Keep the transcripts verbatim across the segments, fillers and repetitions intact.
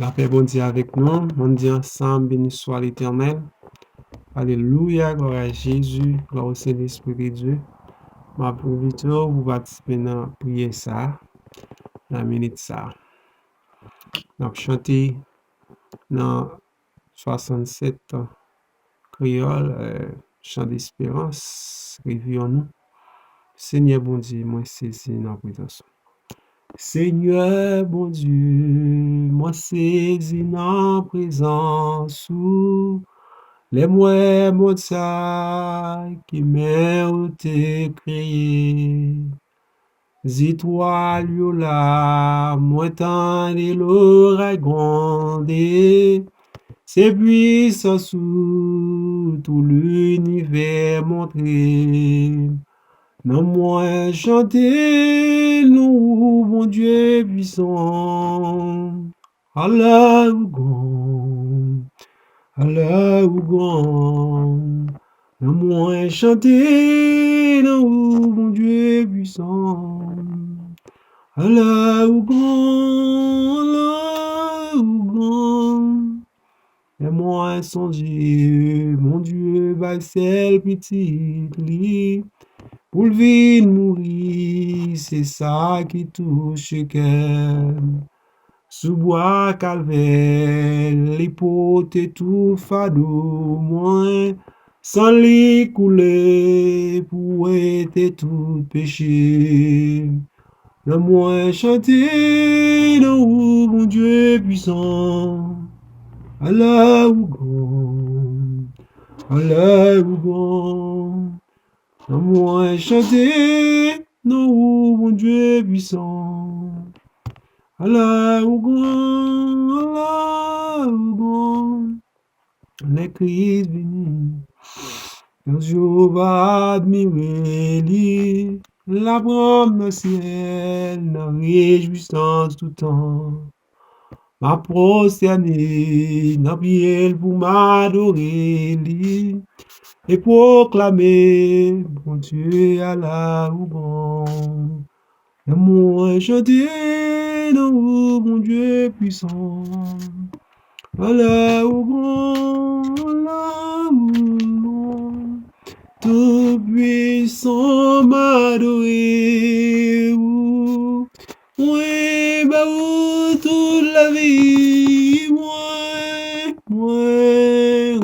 Lapè Bondye avèk nou. Ann di ansanm, Béni soit l'Éternel. Alelouya, glwa a Jezi, glwa o Sentespri de Dye. M ap envite w pou patisipe nan priyè sa a, nan minit sa a. N ap chante nan swasannsèt kreyòl, eh, Chan Desperans, Reveyons-nous. Senyè Bondye, mwen sezi nan prezans ou. Senyè Bondye, mwen sezi nan prezans ou. Lè m wè mond sa ke men ou te kreye. Zetwal yo la, mwen tande loray gwonde. Se pwisans ou tou linivè montre. Nan mwen chante non ou, Bondye pwisan. Ala ou gran, ala ou gran. Nan mwen chante non ou, Bondye pwisan. Ala ou gran, ala ou gran. Lè mwen sonje Bondye bay sèl pitit li pou l vin mouri, se sa ki touche kè m. Sou bwa Kalvè, li pote tout fado mwen, san li koule pou wete tout peche. Nan mwen chante non ou, Bondye pwisan. Ala ou gran, ala ou gran. Nan mwen chante non ou, Bondye pwisan. Ala ou gran, ala ou gran. Lè Kris vini, anj yo va admire li. L a pran m nan syèl, nan rejwisans toutan. M ap pwostène nan pye l pou m adore li e pwoklame, Bondye, ala ou gran. Lè mwen chante non ou, Bondye pwisan. Ala ou gran, ala ou gran. Tou pwisan, m adore ou. Mwen ba ou tout lavi mwen. Mwen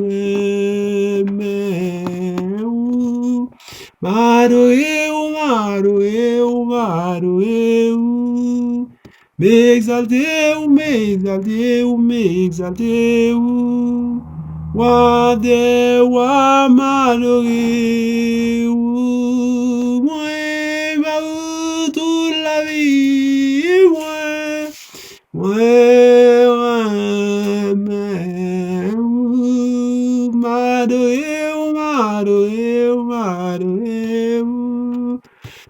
renmen ou. M adore ou, m adore ou, m adore ou. M egzalte ou, m egzalte ou, m egzalte ou. Wa dè wa, m adore ou. Mwen ba ou tout lavi mwen. Mwen renmen ou. M adore ou, m adore ou, m adore ou.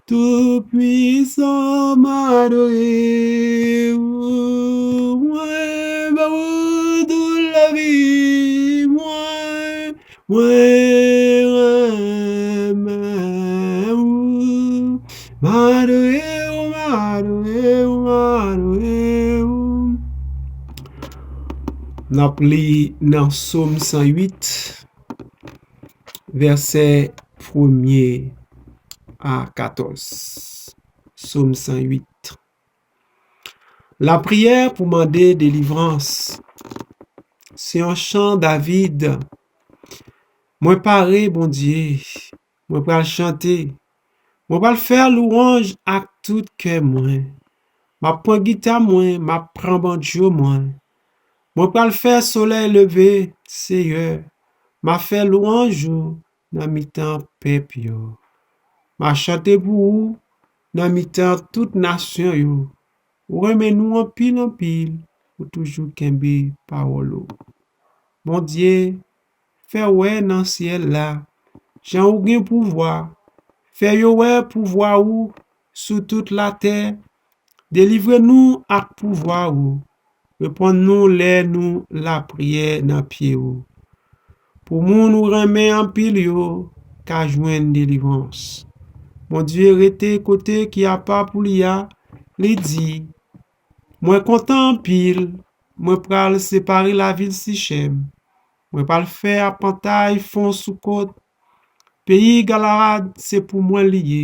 Tou pwisan, m adore ou. Mwen ba ou tout lavi mwen. Mwen renmen ou. M adore ou, m adore ou, m adore ou. N ap li nan Sòm san uit, vèsè premye a katòz. Sòm san uit. Lapriyè pou mande delivrans. Se yon chan David. Mwen pare, Bondye. Mwen pral chante. Mwen pral fè lwanj ak tout kè mwen. M ap pran gita mwen, m ap pran bandjo mwen. Mwen pral fè solèy leve, Seyè. M ap fè lwanj ou nan mitan pèp yo. M ap chante pou ou nan mitan tout nasyon yo. Ou renmen nou anpil, anpil, ou toujou kenbe pawòl ou. Bondye, fè wè nan syèl la jan ou gen pouvwa. Fè yo wè pouvwa ou sou tout latè. Delivre nou ak pouvwa ou. Reponn nou lè nou lapriyè nan pye ou. Pou moun ou renmen anpil yo ka jwenn delivrans. Bondye rete kote ki apa pou li a, li di, mwen kontan anpil mwen pral separe lavil Sichem. Mwen pral fè apantay fon sou kot. Peyi Galaad se pou mwen li ye.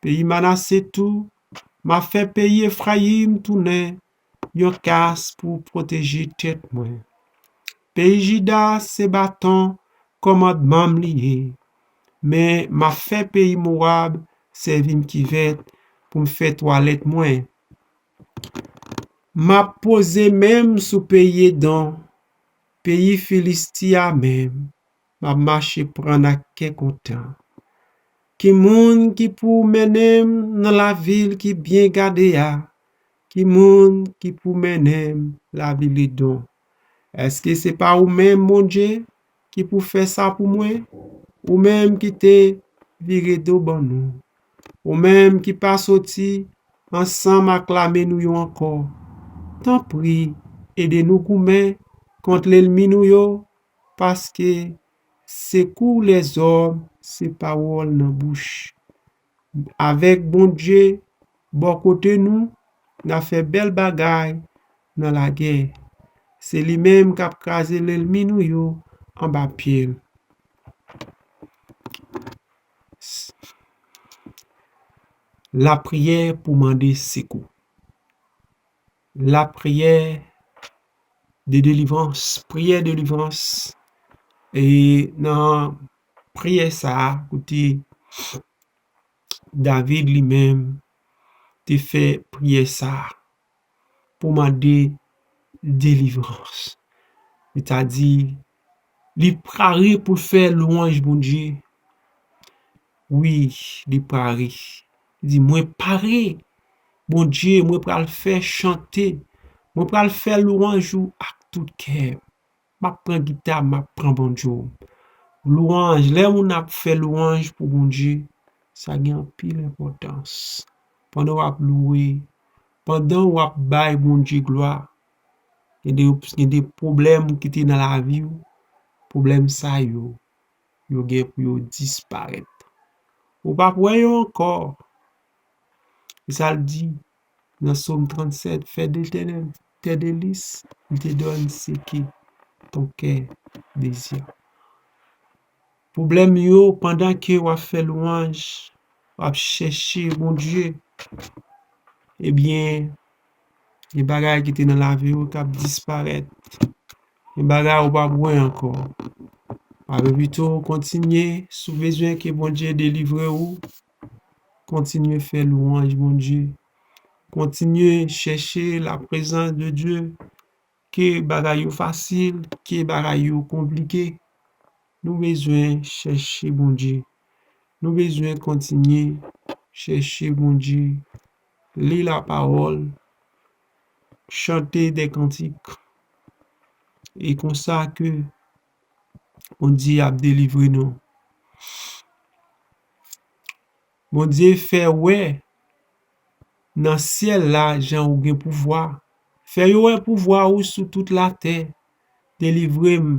Peyi Manase tou, m a fè peyi Efrayim tounen yon kas pou pwoteje tèt mwen. Peyi Jida se baton kòmandman m li ye. Men m a fè peyi Mowab sèvi m kivèt pou m fè twalèt mwen. M ap poze men m sou peyi Edon, peyi Filisti a menm, m ap mache pran ak kè kontan. Ki moun ki pou mennen m nan lavil ki byen gade a? Ki moun ki pou mennen m lavil Edon? Èske se pa ou menm, Bondye, ki pou fè sa pou mwen? Ou menm ki te vire do ban nou. Ou menm ki pa soti ansanm ak lame nou yo ankò. Tanpri, ede nou goumen kont lènmi nou yo, paske sekou lèzòm se pawòl nan bouch. Avèk Bondye bò kote nou, n a fè bèl bagay nan lagè. Se li menm k ap kraze lènmi nou yo anba pye l. Lapriyè pou mande sekou. Lapriyè de delivrans, priyè delivrans. E nan priyè sa a, kote David li menm te fè priyè sa a pou mande delivrans. Sètadi, li pare pou l fè lwanj Bondye. Wi, li pare. Li di, mwen pare. Bondye, mwen pral fè chante. Mwen pral fè lwanj ou ak tout kè m. M ap pran gita, m ap pran banjo. Lwanj, lè moun ap fè lwanj pou Bondye, sa gen anpil enpòtans. Pandan w ap louwe, pandan w ap bay Bondye glwa, gen de, gen de pwoblèm ki te nan lavi w, pwoblèm sa yo, yo gen pou yo disparèt. Ou p ap wè yo ankò. E sa l di nan Sòm trannsèt, fè de Letènèl tè delis, il te donne ce que ton cœur désire. Pwoblèm yo, pandan ke w ap fè lwanj, w ap chèche Bondye, ebyen, gen bagay ki te nan lavi w k ap disparèt. Gen bagay ou p ap wè ankò. Ou ap pito kontinye, si w bezwen ke Bondye delivre w, kontinye fè lwanj Bondye. Kontinye chèche la présence de Dieu. Ke bagay yo fasil, ke bagay yo konplike, nou bezwen chèche Bondye. Nou bezwen kontinye chèche Bondye, li lapawòl, chante de kantik. E konsa ke Bondye ap delivre nou. Bondye fè wè nan syèl la jan ou gen pouvwa. Fè yo wè pouvwa ou sou tout latè. Delivre m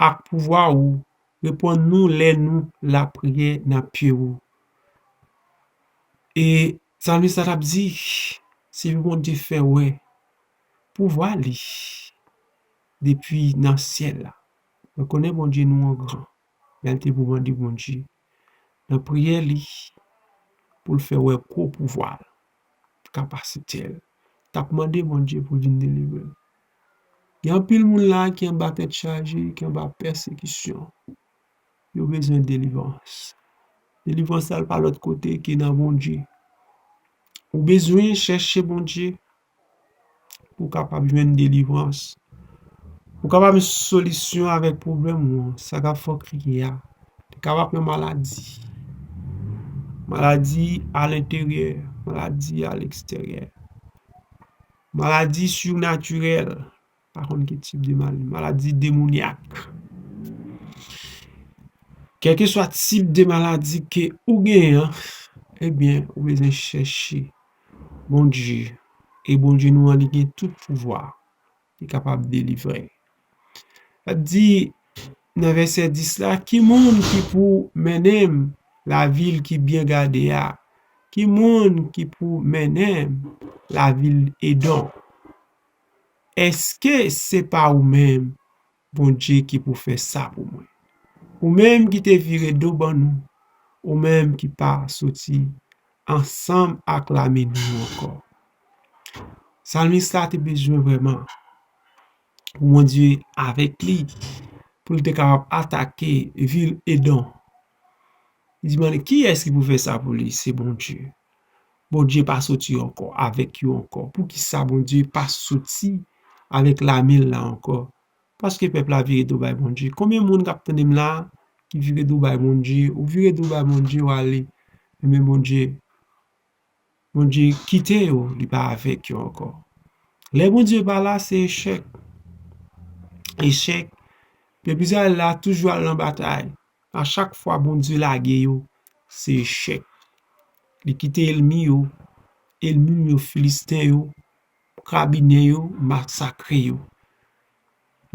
ak pouvwa ou. Reponn nou lè nou lapriyè nan pye ou. E salmis la t ap di, se pou Bondye fè wè pouvwa li depi nan syèl la. Mwen konnen Bondye nou an gran. Men l te pou mande Bondye nan priyè li pou l fè wè gwo pouvwa l, kapasite l. T ap mande Bondye pou l vin delivre l. Gen anpil moun la ki anba tèt chaje, ki anba pèsekisyon. Yo bezwen delivrans. Delivrans la pa lòt kote ke nan Bondye. Ou bezwen chèche Bondye pou w kapab jwenn delivrans. Pou w kapab jwenn solisyon avèk pwoblèm ou an, sa k ap fè w kriye a. Li kapab nan maladi. Maladi a lenteryè, maladi a leksteryè. Maladi sinatirèl, pa konn ki tip de maladi, maladi demonyak. Kèlkeswa tip de maladi ke ou genyen an, ebyen, ou bezwen chèche Bondye. E Bondye nou an, li gen tout pouvwa. Li kapab delivre. L ap di nan vèsè dis la, ki moun ki pou mennen m lavil ki byen gade a? Ki moun ki pou mennen m lavil Edon? Èske se pa ou menm, Bondye, ki pou fè sa pou mwen? Ou menm ki te vire do ban nou, ou menm ki pa soti ansanm ak lame nou ankò. Salmis la te bezwen vrèman pou Bondye avèk li, pou l te kapab atake vil Edon. Li di, mande, kiyès ki pou fè sa pou li? Se Bondye. Bondye pa soti ankò avèk yo ankò. Poukisa Bondye pa soti avèk lame l la ankò? Paske pèp la vire do bay Bondye. Konbyen moun k ap tande m la ki vire do bay Bondye? Ou vire do bay Bondye, w ale. Ebyen, Bondye, Bondye kite yo, li pa avèk yo ankò. Lè Bondye pa la, se echèk. Echèk. Pèp Izrayèl la toujou al nan batay. A chak fwa Bondye lage yo, se echèk. Li kite ènmi yo, ènmi yo, Filisten yo, kabinè yo, masakre yo.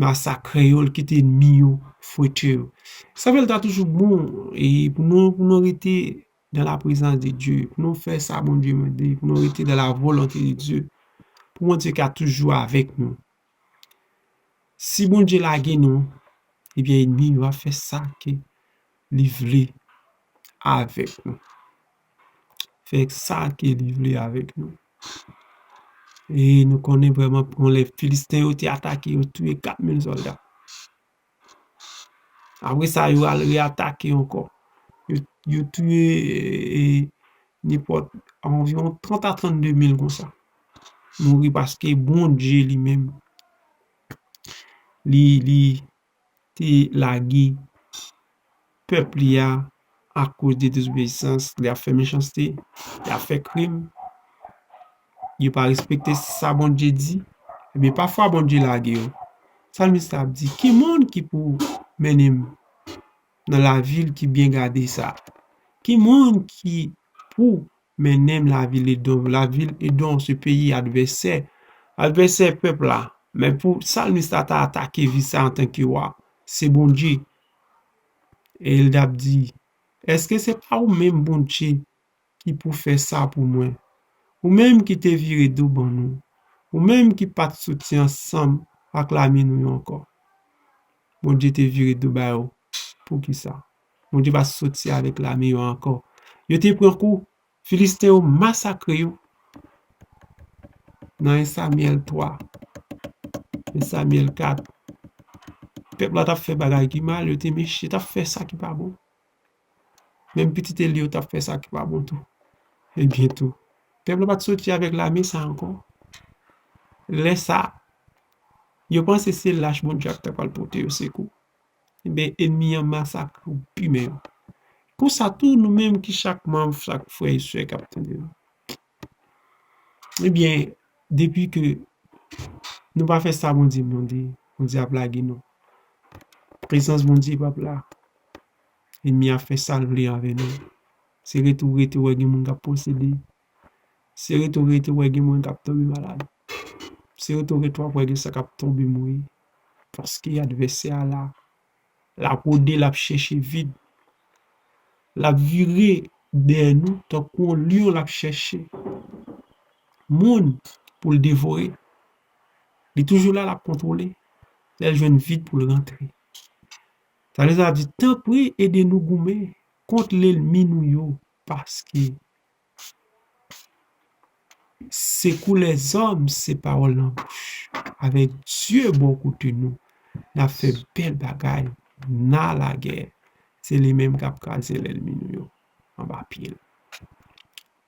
Masakre yo, li kite ènmi yo, fwete yo. Sa fè l ta toujou bon, e pou nou, pou nou rete dans la présence de Dieu, pou nou fè sa Bondye mande, pou nou rete dans la volonté de Dieu, pou Bondye ka toujou avèk nou. Si Bondye lage nou, ebyen, ènmi yo ap fè sa ke li vle avèk nou. Fè sa ke li vle avèk nou. E nou konnen vrèman, pran lè Filisten yo te atake, yo touye kat mil sòlda. Apre sa, yo al reatake ankò. Yo, yo touye, e, nenpòt anviwon trant a trannde mil konsa. Mouri paske Bondye li menm, li, li te lage pèp li a akoz de dezobeyisans, li ap fè mechanste, li ap fè krim, yo pa respekte sa Bondye di. Ebyen, pafwa Bondye lage yo. Salmis la ap di, ki moun ki pou mennen m nan lavil ki byen gade sa? Ki moun ki pou mennen m lavil Edon? Lavil Edon, se peyi advèsè, advèsè pèp la. Men pou salmis la ta atake vil sa antanke wa, se Bondye. E l t ap di, èske se pa ou menm, Bondye, ki pou fè sa pou mwen? Ou menm ki te vire do ban nou, ou menm ki pa t soti ansanm ak lame nou yo ankò. Bondye te vire do ba yo. Poukisa? Bondye pa soti avèk lame yo ankò. Yo te pran kou, Filisten yo masakre yo. Nan en Samyèl twa, en Samyèl kat, pèp la t ap fè bagay ki mal, yo te meche, t ap fè sa ki pa bon. Menm pitit Eli yo t ap fè sa ki pa bon tou. Ebyen tou, pèp la pa t soti avèk lame sa ankò. Lè sa, yo panse se lach Bondye ap ta pral pote yo sekou. Ebyen, ènmi an masakre yo pi men yo. Konsa tou, nou menm ki chak manm, chak frè e sè k ap tande nou. Ebyen, depi ke nou pa fè sa Bondye mande, Bondye ap lage nou. Prezans Bondye p ap la. Ènmi a fè sa l vle avè nou. Se rete w rete w wè gen moun k ap posede. Se rete w rete w wè gen moun k ap tonbe malad. Se rete w rete w ap wè gen sa k ap tonbe mouri. Paske advèsè a la. L ap wode, l ap chèche vid. L ap vire dèyè nou tankou yon lyon, l ap chèche moun pou l devore. Li toujou la, l ap kontwole. Lè l jwenn vid pou l rantre. Sa vle di, tanpri, ede nou goumen kont lènmi nou yo, paske sekou lèzòm, se pawòl nan bouch. Avèk Dye bò kote nou, n ap fè bèl bagay, n a lagè. Se li menm k ap kraze lènmi nou yo anba pye l.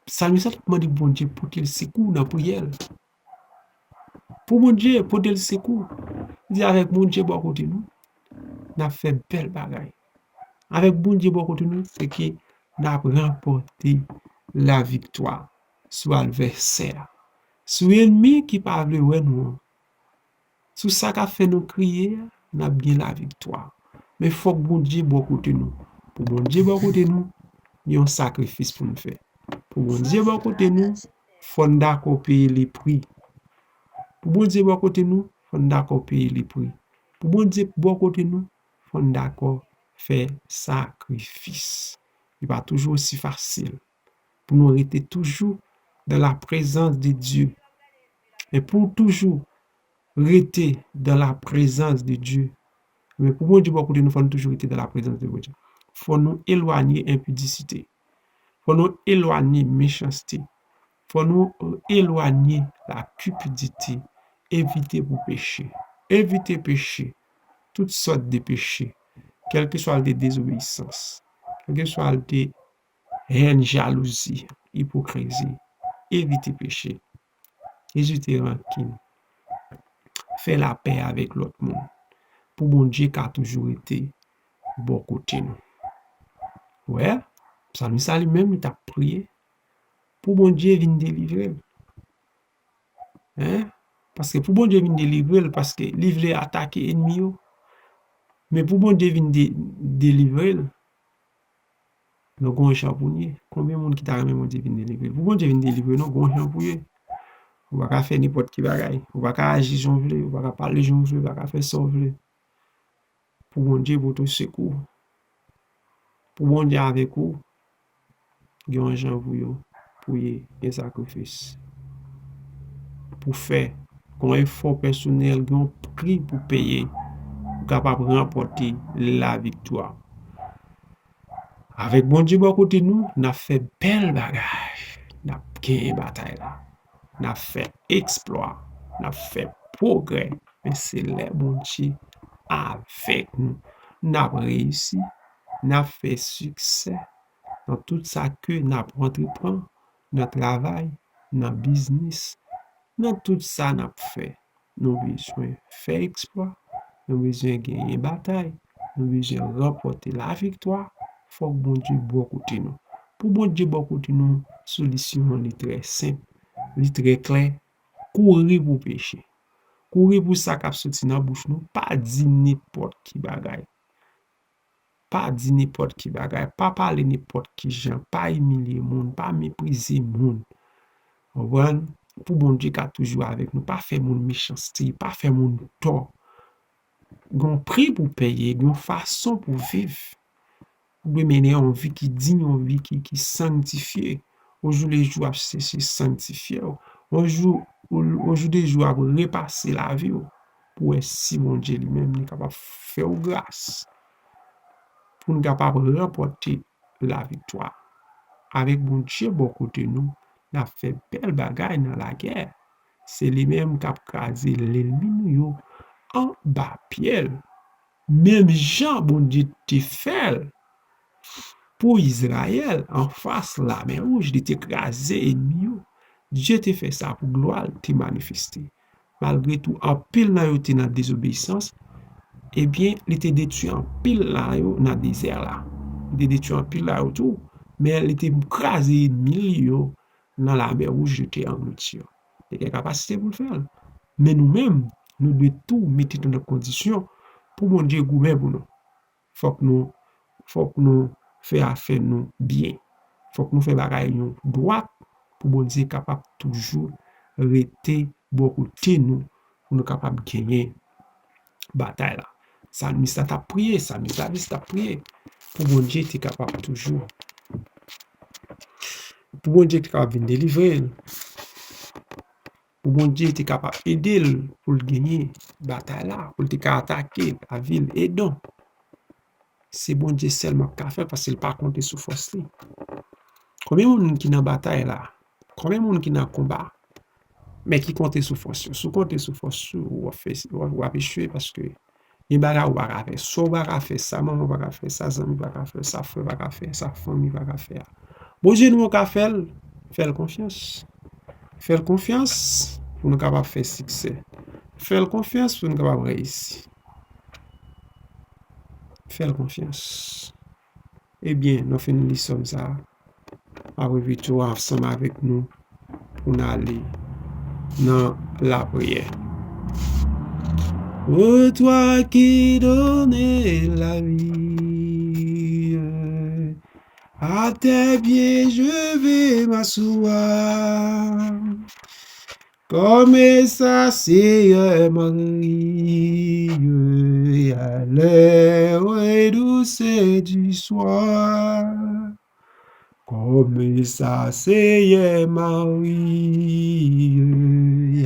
Salmis la t ap mande Bondye pote l sekou nan priyè l. Pou Bondye pote l sekou. Li di, avèk Bondye bò kote nou, n ap fè bèl bagay. Avèk Bondye bò kote nou, se ke n ap ranpòte laviktwa sou advèsè a, sou ènmi ki pa vle wè nou an, sou sa k ap fè nou kriye a, n ap gen laviktwa. Men fòk Bondye bò kote nou. Pou Bondye bò kote nou, gen yon sakrifis pou n fè. Pou Bondye bò kote nou, fò n dakò peye le pri. Pou Bondye bò kote nou, fò n dakò peye le pri. Pou Bondye bò kote nou, fò n dakò fè sakrifis. Li pa toujou osi fasil pou nou rete toujou dans la présence de Dieu. Men pou toujou rete dans la présence de Dieu. Men pou Bondye bò kote nou, fò nou toujou rete dans la présence de Bondye. Fò nou elwanye enpidisite. Fò nou elwanye mechanste. Fò nou elwanye la cupidité. Evite pou peche. Evite peche. Tout sòt de peche. Kèlkeswa l te dezobeyisans. Kèlkeswa l te hèn, jalouzi, ipokrizi. Evite peche. Evite rankin. Fè lapè avèk lòt moun. Pou Bondye ka toujou rete bò kote nou. Wè, psalmis la li menm, li t ap priye pou Bondye vin delivre l. Hein? Paske pou Bondye vin delivre l, paske li vle atake enmi yo. Men pou Bondye vin de, delivre l, nou gon jan pou n ye. Konbyen moun ki ta renmen Bondye vin delivre l? Pou Bondye vin delivre nou, gon jan pou ye. Ou pa ka fè nenpòt ki bagay. Ou pa ka aji jan w vle, ou pa ka pale jan w vle, ou pa ka fè sa w vle. Pou Bondye pote w sekou. Pou Bondye avèk ou, gen yon jan pou yo, pou ye, gen sakrifis pou fè, gen yon efò pèsonèl, gen yon pri pou peye, pou kapab ranpòte laviktwa. Avèk Bondye bò kote nou, n ap fè bèl bagay. N ap genyen batay la. N ap fè eksplwa. N ap fè pwogrè. Men se lè Bondye avèk nou, n ap reyisi, n ap fè siksè nan tout sa ke n ap antreprann, nan travay, nan biznis, nan tout sa n ap fè. Nou bezwen fè eksplwa, nou bezwen genyen batay, nou bezwen ranpòte laviktwa. Fòk Bondye bò kote nou. Pou Bondye bò kote nou, solisyon an li trè senp, li trè klè. Kouri pou peche. Kouri pou sa k ap soti nan bouch nou. Pa di nenpòt ki bagay. Pa di nenpòt ki bagay. Pa pale nenpòt ki jan. Pa imilye moun. Pa meprize moun. Konprann? Pou Bondye ka toujou avèk nou. Pa fè moun mechanste. Pa fè moun tò. Gen yon pri pou peye. Gen yon fason pou viv. Ou dwe mennen yon vi ki diy, yon vi ki, ki sanktifye. Ojoulejou ap chèche sanktifye w. Ojoulejou ap repase lavi w pou wè si Bondye li menm li kapab fè w gras. Pou n kapab ranpòte laviktwa. Avèk Bondye bò kote nou, n ap fè bèl bagay nan lagè. Se li menm k ap kraze lènmi nou yo anba pye l. Menm jan Bondye te fè l pou Izrayèl anfas Lamè Wouj, li te kraze ènmi yo. Dye te fè sa pou glwa l te manifeste. Malgre tou, anpil nan yo te nan dezobeyisans, ebyen, li te detwi anpil nan yo nan dezè la. Li te detwi anpil nan yo tou, men li te kraze ènmi li yo nan Lamè Wouj, yo te anglouti yo. Li gen kapasite pou l fè l. Men nou menm, nou dwe tou mete nou nan kondisyon pou Bondye goumen pou nou. Fòk nou, fòk nou fè afè nou byen. Fòk nou fè bagay nou dwat pou Bondye kapab toujou rete bò kote nou, pou nou kapab genyen batay la. Salmis la t ap priye, salmis David t ap priye pou Bondye te kapab toujou, pou Bondye te kapab vin delivre l, pou Bondye te kapab ede l pou l genyen batay la, pou l te ka atake lavil Edon. Se Bondye sèlman k ka fè l, paske l pa konte sou fòs li. Konbyen moun ki nan batay la? Konbyen moun ki nan konba? Men ki konte sou fòs yo. Si w konte sou fòs yo, w ap fè, w ap, w ap echwe, paske gen bagay ou pa ka fè. Sa w pa ka fè, sa manman pa ka fè, sa zanmi pa ka fè, sa frè pa ka fè, sa fanmi pa ka fè a, Bondye nou an ka fè l. Fè l konfyans. Fè l konfyans pou nou kapab fè siksè. Fè l konfyans pou nou kapab reyisi. Fè l konfyans. Ebyen, nou fin li sòm sa a. M ap envite w ansanm avèk nou pou n ale nan lapriyè. Ô toi qui donnes la vie, à tes pieds je vais m'asseoir. Comme ça, Seigneur, Marie, à l'heure douce du soir. Dorme sa, Seyè Mari,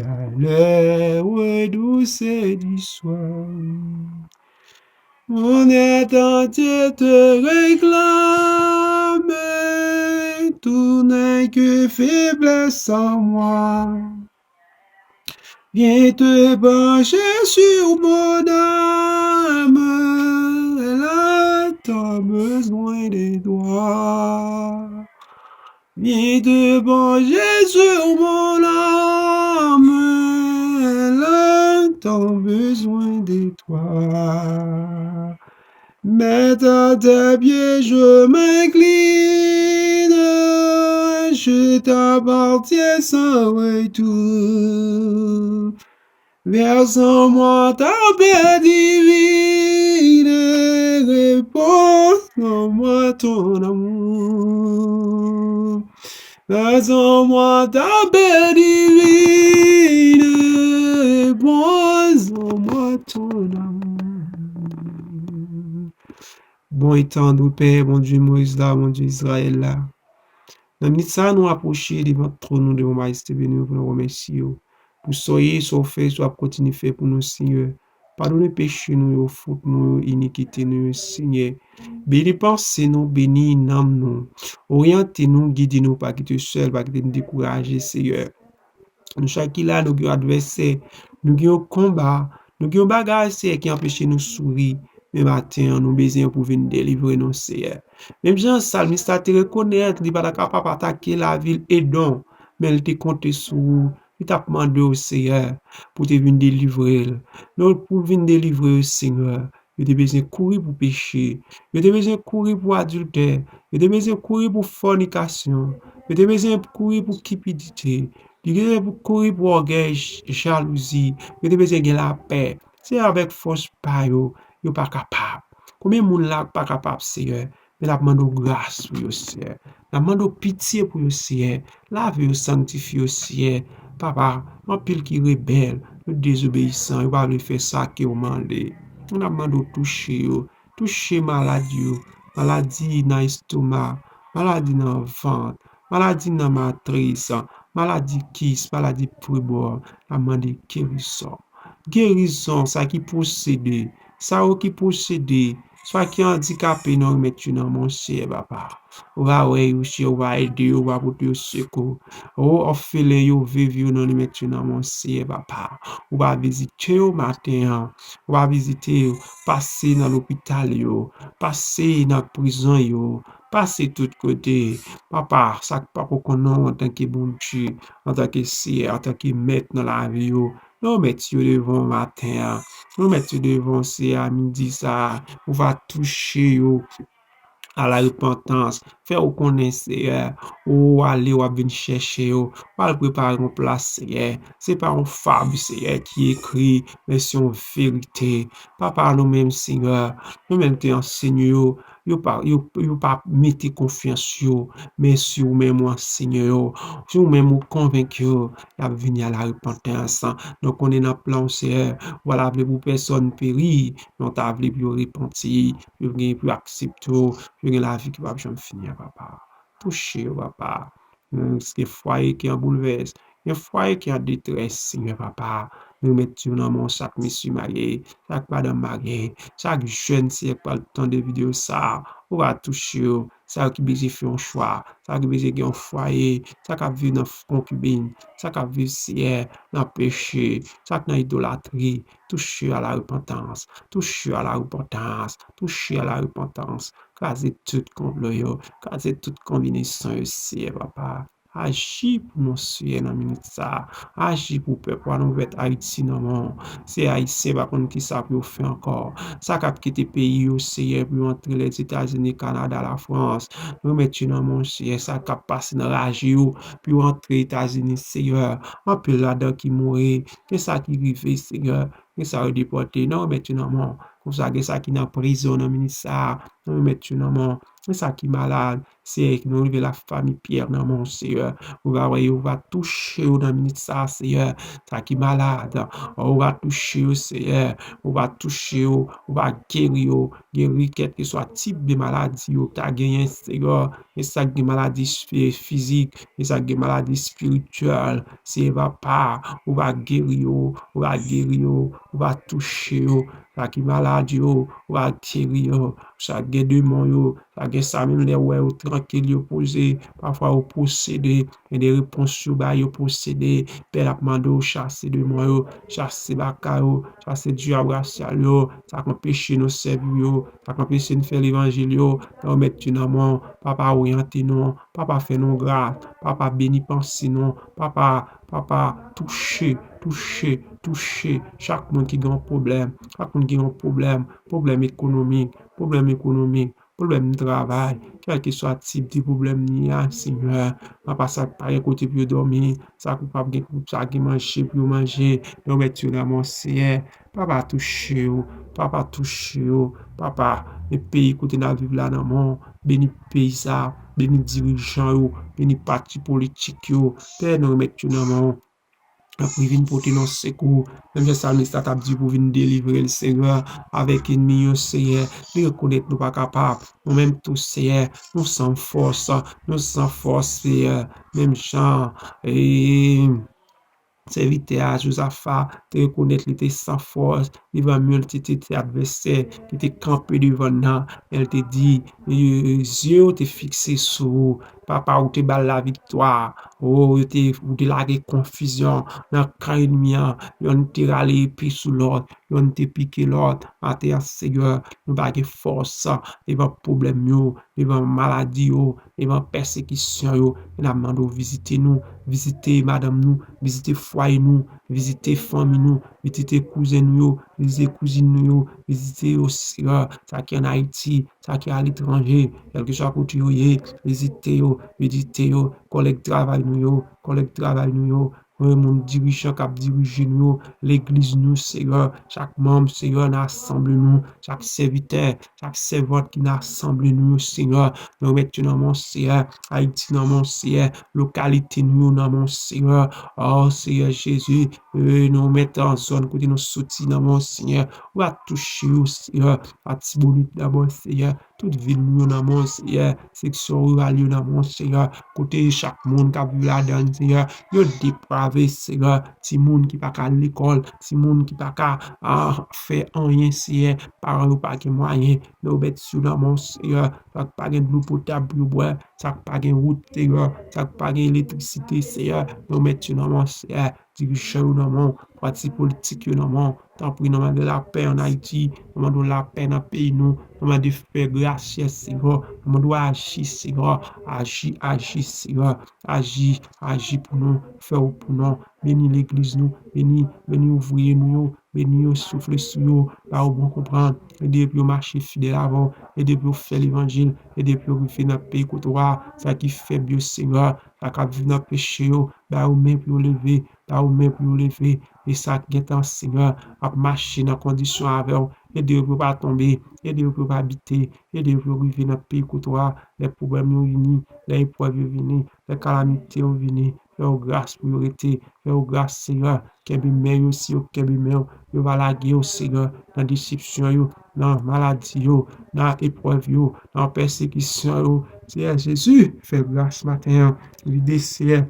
à l'heure douce du soir. Mon âme entière te réclame, tout n'est que faiblesse en moi. Viens te pencher sur mon âme, elle a tant besoin de toi. Viens te pencher sur mon âme, elle a tant besoin de toi. Maître, à tes pieds je m'incline, je t'appartiens sans retour. Verse en moi ta paix divine, repose en moi ton amour. Verse en moi ta paix divine, repose en moi ton amour. Bon e tandr Pè, Bondye Moyiz la, Bondye Izrayèl la. Nan minit sa a, nou apwoche devan twòn ou, devan majeste beni ou, pou nou remèsye ou pou sa w ye, sa w fè, sa w ap kontinye fè pou nou, Senyè. Padone peche nou yo, fot nou yo, inikite nou yo, Senyè. Beni panse nou, beni nanm nou. Oryante nou, gide nou, pa kite sèl, pa kite nou dekouraje, Senyè. Nou chak ki la, nou gen yon advèsè, nou gen yon konba, nou gen yon bagay, Senyè, ki anpeche nou souri. Men maten an, nou bezwen w pou vin delivre nou, Senyè. Menm jan salmis la te rekonèt, li pa ta kapab atake lavil Edon, men li te konte sou ou, li t ap mande w, Senyè, pou te vin delivre l. Non, pou vin delivre yo, Senyè, yo te bezwen kouri pou peche, yo te bezwen kouri pou adiltè, yo te bezwen kouri pou fònikasyon, yo te bezwen kouri pou kipidite, yo te bezwen kouri pou ògèy, jalouzi, yo te bezwen gen lapè. Se avèk fòs pa yo, yo pa kapab. Konbyen moun la k pa kapab, Senyè? Men n ap mande w gras pou yo, Senyè. N ap mande w pitye pou yo, Senyè. Lave yo, sanktifye yo, Senyè. Papa, anpil ki rebèl, yo dezobeyisan, yo pa vle fè sa ke w mande. N ap mande w touche yo. Touche malad yo. Maladi nan estoma, maladi nan vant, maladi nan matris, maladi kis, maladi fibwòm. N ap mande gerizon. Gerizon, sa ki posede, sa yo ki posede, swa ki andikape, nou remèt yo nan men w, Senyè, Papa. Ou va wè yo, Senyè, ou va ede yo, ou va pote yo sekou. O, òfelen yo, vèv yo, nou remèt yo nan men w, Senyè, Papa. Ou va vizite yo maten an. Ou va vizite yo, pase nan lopital yo, pase nan prizon yo, pase tout kote. Papa, sa k pa ko konn non w antanke Bondye, antanke Senyè, antanke Mèt nan lavi yo, nou remèt yo devan w maten an. Nou remèt yo devan w, Senyè, a midi sa a. Ou va touche yo à la repentance. Fè yo konnen, Senyè, ou ale, w ap vin chèche yo. W al prepare yon plas, Senyè. Se pa yon fab, Senyè, ki ekri, men se yon verite. Papa, nou menm, Senyè, nou menm te ansenye yo, yo pa, yo, yo pa mete konfyans yo, men si ou menm ou ansenye yo, si ou menm ou konvenk yo, y ap vini à la repentance. Nou konnen nan plan w, Senyè, ou pa ta vle pou pèsòn peri, men w ta vle pou yo repanti, pou yo gen, pou yo aksepte w, pou yo gen lavi ki p ap janm fini a, Papa. Touche yo, Papa. Gen fwaye ki an boulvès, gen fwaye ki an detrès, Senyè, Papa. Nou remèt yo nan men w, chak mesye marye, chak madanm marye, chak jèn, Senyè, k pral tande videyo sa a, ou va touche yo. Sa yo ki bezwen fè yon chwa, sa yo ki bezwen gen yon fwaye, sa k ap viv nan konkibin, sa k ap viv, Senyè, nan peche, sa k nan idolatri, touche yo à la repentance, touche yo à la repentance, touche yo à la repentance. Kraze tout konplo yo, kraze tout konbinezon yo, Senyè, Papa. Aji pou nou, Senyè, nan minit sa a. Aji pou pèp ou a, nou remèt Ayiti nan men w. Se Ayisyen pa konn kisa pou yo fè ankò. Sa k ap kite peyi yo, Senyè, pou yo antre Lèzetazini, Kanada, Lafrans. Nou remèt yo nan men w, Senyè. Sa k ap pase nan raje yo, pou yo antre Etazini, Senyè. Anpil ladan ki mouri. Gen sa ki rive, Senyè. Gen sa yo depòte. Nou remèt yo nan men w. Konsa, gen sa ki nan prizon nan minit sa a. nou remèt yo nan men w. Men sa ki malad, Seyè, nou leve lafanmi Pyè nan men w, Seyè. Ou va wè yo, ou va touche yo nan minit sa a, Seyè. Sa ki malad, ou va touche yo, Seyè. Ou va touche yo, ou va geri yo. Geri kèlkeswa tip de maladi yo ta genyen, Seyè. Gen sa k gen maladi fi-, fizik, gen sa k gen maladi espirityèl. Seyè, papa, ou va geri yo, ou va geri yo, ou va touche yo. Sa ki malad yo, ou va geri yo. Sa k gen demon yo, sa k gen sa menm lè ou wè yo trankil, yo poze, pafwa yo posede. Gen de repons yo bay, yo posede. Pè, n ap mande w chase demon yo, chase baka yo, chase dyab rasyal yo, sa k anpeche nou sèvi yo, sa k anpeche n fè levanjil yo. Nan remèt yo nan men w, papa, oryante nou, papa, fè nou gras, papa, beni panse nou, papa, papa, touche, touche, touche chak moun ki gen yon pwoblèm, chak moun ki gen yon pwoblèm, pwoblèm ekonomik, pwoblèm ekonomik, pwoblèm travay, kèlkeswa tip de pwoblèm li a, Senyè, papa, sa k pa gen kote pou yo dòmi, sa k pa gen, sa gen manje pou yo manje, yo remèt yo nan men w, Senyè. Papa, touche yo, papa, touche yo, papa, men peyi kote n ap viv la nan men w, beni peyi sa, beni dirijan yo, beni pati politik yo, Pè, nou remèt yo nan men w. Tanpri, vin pote nou sekou. Menm jan salmis la t ap di pou vin delivre l, Senyè, avèk ènmi yo, Senyè. Li rekonèt nou pa kapab. Nou menm tou, Senyè, nou san fòs. Nou san fòs, Senyè. Menm jan, e, sèvitè a, Jozafa, te rekonèt li te san fòs devan miltitid advèsè ki te kanpe devan l nan. L te di, e, zye yo te fikse sou ou. Papa, ou te ba l laviktwa. O, yo te, ou te lage konfizyon nan kan ènmi an. Yonn te rale epe sou lòt, yonn te pike lòt. Maten an, Senyè, nou pa gen fòs devan pwoblèm yo, devan maladi yo, devan pèsekisyon yo. Men n ap mande w vizite nou, vizite madanm nou, vizite fwaye nou, vizite fanmi nou, vizite kouzen nou yo, vizite kouzin nou yo, vizite yo, Senyè, sa ki ann Ayiti, sa ki aletranje, kèlkeswa kote yo ye, vizite yo, vizite yo, kòlèg travay nou yo, kòlèg travay nou yo, e, moun dirijan k ap dirije nou yo, legliz nou, Senyè, chak manm, Senyè, nan asanble nou, chak sèvitè, chak sèvant ki nan asanble nou yo, Senyè, nou remèt yo nan men w, Senyè, Ayiti nan men w, Senyè, lokalite nou yo nan men w, Senyè, o, Senyè Jezi, e, nou remèt an zòn kote nou soti nan men w, Senyè, ou va touche yo, Senyè, Latibonit nan men w, Senyè, tout vil nou yo nan men w, Senyè, seksyon riral yo nan men w, Senyè, kote chak moun k ap viv ladan l, Senyè, yo deprave, Senyè, timoun ki pa ka al lekòl, timoun ki pa ka, a, fè anyen, Senyè, paran yo pa gen mwayen, nou remèt yo nan men w, Senyè, sa k pa gen dlo potab pou yo bwè, sa k pa gen wout, Senyè, sa k pa gen elektrisite, Senyè, nou remèt yo nan men w, Senyè, dirijan yo nan men w, pati politik yo nan men w. Tanpri, nou mande lapè ann Ayiti, nou mande w lapè nan peyi nou, nou mande fè gras, Senyè, nou mande w aji, Senyè, aji, aji, Senyè, aji, aji pou nou, fè w pou nou, beni legliz nou, beni, beni ouvriye nou yo, beni yo, soufle sou yo, ba yo bon konprann, ede yo pou yo mache fidèl avè w, ede yo pou yo fè levanjil, ede yo pou yo rive nan peyi kote w a, sa ki fèb yo, Senyè, sa k ap viv nan peche yo, ba yo men pou yo leve, ba yo men pou yo leve. E sa k gentan, Senyè, ap mache nan kondisyon avè w, ede yo pou yo pa tonbe, ede yo pou yo pa bite, ede yo pou yo rive nan peyi kote w a, lè pwoblèm yo vini, lè eprèv yo vini, lè kalamite yo vini, fè yo gras pou yo rete, fè yo gras, Senyè, kenbe men yo, si yo kenbe men w, yo va lage yo, Senyè, nan desepsyon yo, nan maladi yo, nan eprèv yo, nan pèsekisyon yo. Senyè Jezi, fè gras maten an, vide, Senyè,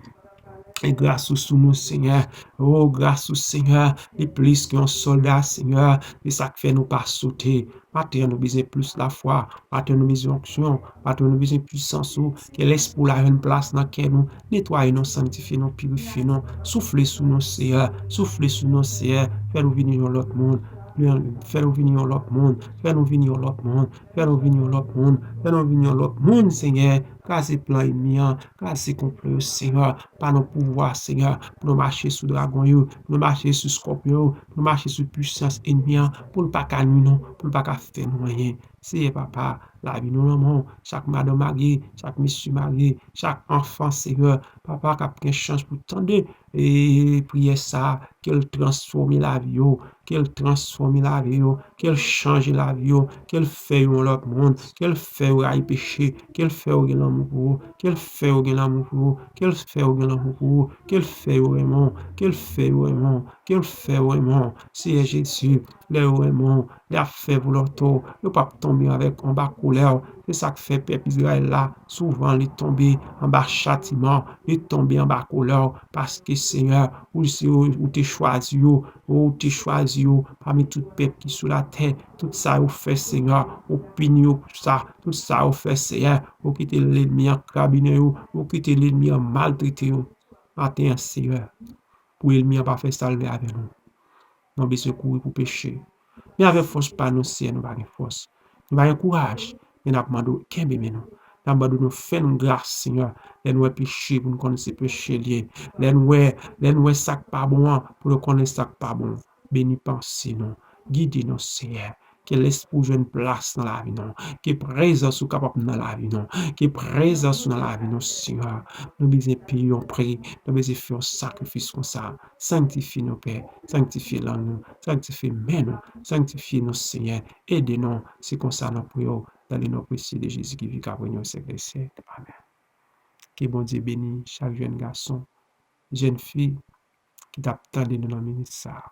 e gras ou sou nou, Senyè. O, gras ou, Senyè, li plis ke yon sòlda, Senyè. Se sa k fè nou pa sote. Maten an, nou bezwen plis lafwa. Maten an, nou bezwen onksyon. Maten an, nou bezwen pisans ou. Ke Lespri w la jwenn plas nan kè nou. Netwaye nou, sanktifye nou, pirifye nou. Soufle sou nou, Senyè. Soufle sou nou, Senyè. Fè nou vini yon lòt moun. Fè nou vini yon lòt moun. Fè nou vini yon lòt moun. Fè nou vini yon lòt moun. Fè nou vini yon lòt moun, Senyè. kraze plan ènmi an, kraze konplo yo, Senyè, pa nan pouvwa, Senyè, pou nou mache sou dragon yo, pou nou mache sou skòpyon yo, pou nou mache sou pwisans ènmi an, pou l pa ka nwi nou, pou l pa ka fè nou anyen. Seyè papa, lavi nou nan men w, chak madanm marye, chak mesye marye, chak anfan, Senyè, papa, k ap gen chans pou tande e priyè sa a, ke l transfòme lavi yo, ke l transfòme lavi yo, ke l chanje lavi yo, ke l fè yo yon lòt moun, ke l fè yo rayi peche, ke l fè yo gen lanmou pou ou, ke l fè yo gen lanmou pou ou, ke l fè yo gen lanmou pou ou, ke l fè yo renmen w, ke l fè yo renmen w, ke l fè yo renmen w. Seyè Jezi, lè yo renmen w, lè y ap fè volonte w, yo p ap tonbe avèk anba kolè w. Se sa k fè pèp Izrayèl la, souvan li tonbe anba chatiman, li tonbe anba kolè w, paske Senyè, ou se ou, ou te chwazi yo, ou te chwazi yo pami tout pèp ki sou latè. Tout sa yo fè, Senyè, ou pini yo pou sa. Tout sa yo fè, Senyè, ou kite lènmi an krabinen yo, ou kite lènmi an maltrete yo. Maten an, Senyè, pou ènmi an pa fè sa l vle avè nou. Nou bezwen kouri pou peche. Men avèk fòs pa nou, Senyè, nou pa gen fòs. Nou pa gen kouraj, men n ap mande w kenbe men nou. N ap mande w nou fè nou gras, Senyè. Lè n wè peche, pou n konnen se peche l ye. Lè n wè, lè n wè sa k pa bon an, pou nou konnen sa k pa bon. Beni panse nou. Gide nou, Senyè. Ke lespri w jwenn plas nan lavi nou. Ke prezans ou kapab nan lavi nou. Ke prezans ou nan lavi nou, Senyè. Nou bezwen peye yon pri. Nou bezwen fè yon sakrifis konsa. Sanktifye nou, Pè. Sanktifye lang nou. Sanktifye men nou. Sanktifye nou, Senyè. Ede nou. Se konsa nou priye w. Dans le nom précieux de Jésus qui vit, k ap renye syèk dè syèk. Amèn. Ke Bondye beni chak jèn gason, jèn fi ki t ap tande nou nan minit sa a.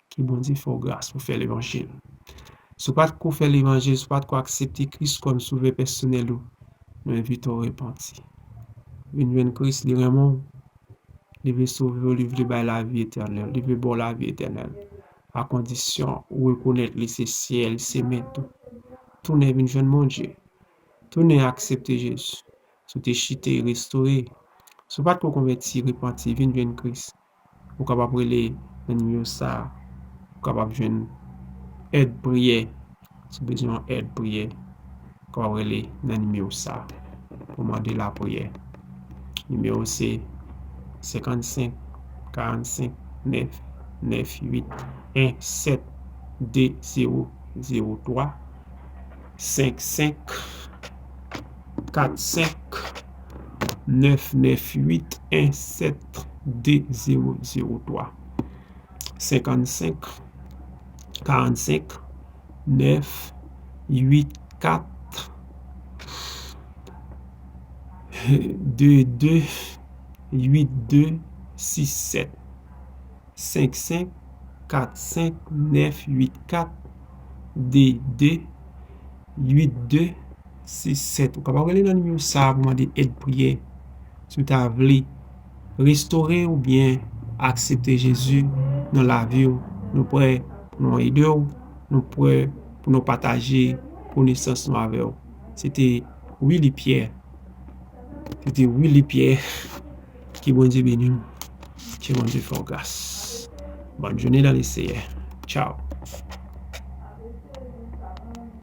Ke Bondye fè w gras pou fè levanjil. Si w pa t ko fè levanjil, si w pa t ko aksepte Kris kòm sovè pèsonèl ou, nou envite w repanti. Vin jwenn Kris, li renmen w, li vle sove w, li vle bay lavi etènèl, li vle ba w lavi etènèl. A kondisyon ou rekonèt li se Seyè, li se Mèt ou. Tounen vin jwenn Bondye. Tounen aksepte Jezi. Si w te chite, restore. Si w pa t ko konvèti, repanti, vin jwenn Kris. Ou kapab rele nan nimewo sa a. Ou kapab jwenn èd priyè. Si w bezwen yon èd priyè, ou kapab rele nan nimewo sa a pou mande lapriyè. Nimewo se senkannsenk karannsenk nèf nèf uit en sèt de zewo zewo twa, senk senk kat senk nèf nèf uit en sèt de zewo zewo twa, senkannsenk karannsenk nèf uit kat de de uit de sis sèt, senk senk kat senk nèf uit kat de de uit de sis sèt. Ou kapab rele nan nimewo sa a pou mande èd priyè. Si w ta vle restore oubyen aksepte Jezi nan lavi w, nou prè pou nou ede w, nou prè pou nou pataje konesans nou avè w. Se te Willy Pierre. Se te Willy Pierre. Ke Bondye beni w. Ke Bondye fè w gras. Bòn jounen nan le Seyè. Tchaw.